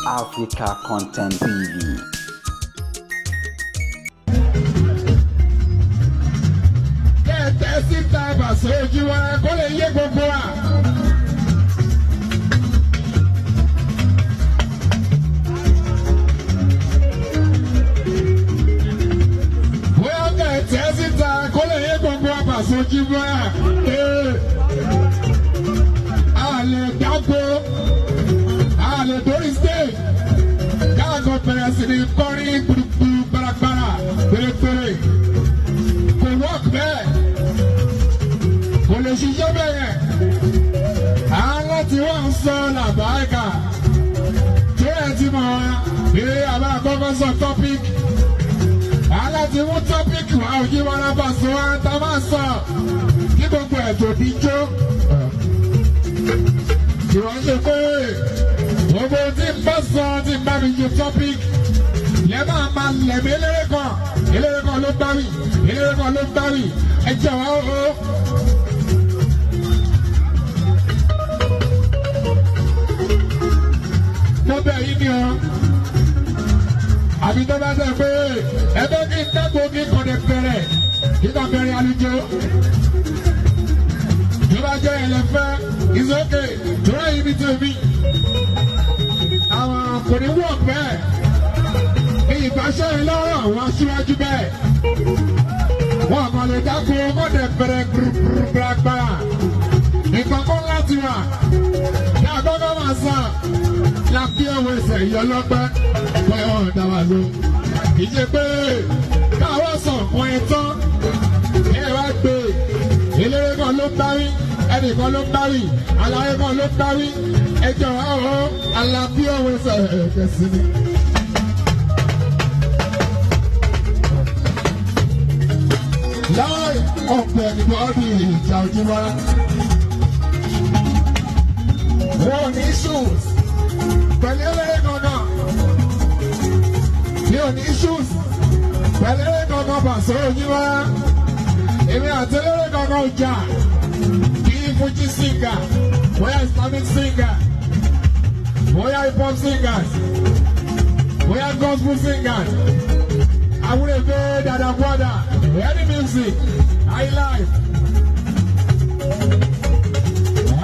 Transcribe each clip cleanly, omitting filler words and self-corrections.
Africa Content TV. Kẹ̀tẹ́ síta bàṣẹ ojú wa kó lè yé gbogbo wa. Bóyá kẹ̀tẹ́ síta kó lè yé gbogbo wa bàṣẹ ojú wa. A lè dáko, a lè dórí stage, káàkó bẹ̀rẹ̀ sí ní kọrin gbùdùgbùdù gbàràgbàrà pérépéré. Kò work bẹ́ẹ̀, kò lè ṣiṣẹ́ bẹ́ẹ̀. Àwọn tí wọ́n ń sọ làbáyíkà tó ẹ̀ ti mọ̀ wá bí àbá àkọ́kọ́ sọ topic. Àwọn tí mú topic wá ojú wọn lábà sọ wá tá a máa sọ kí gbogbo ẹ̀ tó di jó. Tí wọ́n ṣe pé gbogbo tí ń bá sọ tí ń bá mi ju topic lẹ́ máa ma lẹ̀mí eléré kan ló bá mi, eléré kan ló bá mi, ẹ jẹ́ wá o. Mo bẹ̀ yín ni o, àbí tó bá sọ pé ẹ bẹ́ kí n dáko kí n kàn lè bẹ̀rẹ̀ kí n kàn bẹ̀rẹ̀ àlùjọ. Tó bá jẹ́ ẹlẹ́fẹ́, it's okay, tó rẹ̀ yín mi tó mi. Àwọn kò ní wọ̀ bẹ́ẹ̀. Ìgbàṣẹ́ ìlọ́rọ̀ àwọn aṣíwájú bẹ́ẹ̀. Wọ́n kàn lè dáko kọ́dẹ̀ bẹ̀rẹ̀ gbùrùgbùrù. Nǹkan kan láti wà. Ní àkọ́kọ́ máa sàn. Lábí ẹ̀wọ̀n ẹsẹ̀ ìyọlọ́pẹ́. Bẹ́ẹ̀ ọ̀hún dá wa ló. Kì í ṣe pé káwọ́ sàn kan ẹ tán. Ẹ wá gbé eléré kan ló ń bá wí, ẹnìkan ló ń bá wí, aláyé kan ló ń bá wí. Ẹ jọ̀wọ́ o, Àlàbí ẹ̀wọ̀n ẹsẹ̀ ẹ̀kẹ́sì ni. Láì ọ̀pẹ̀ nígbàdí ìjà ojúmọ́. Wọ́n ní issues pẹ̀lú eléré gangan. Mi ò ní issues pẹ̀lú eléré gangan bàṣẹ ojúmọ́. Èmi àti eléré gangan ò jà. Bí Fuji singer, bóyá Islamic singer, bóyá hip hop singers, bóyá gospel singers. Awúrẹ́fẹ́ dada kwada. Any music, high life,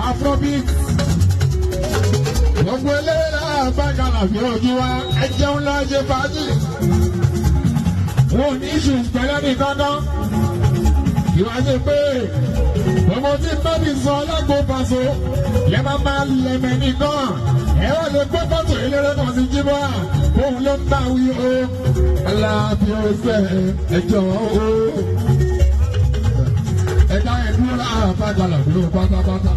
Afrobeat, gbogbo eléyìí àbákalà fi ojú wa, ẹ jẹun lọ ṣe fàájì. Wọn ò ní issues pẹ̀lú ẹnì kankan. Ìwà ṣe pé gbogbo tí bábí sọ alágbó paṣọ lẹ máa máa lẹ̀mẹ̀ nìkan. Ẹ wá lè gbé fọ́tò eléré kan sí jíbọ́ òun ló ń bá wí o. Aláàbí ọ̀sẹ̀ ẹjọ́ o. Ẹ̀dá ẹ̀dúró láàbàdàn lọ́dún pátápátá.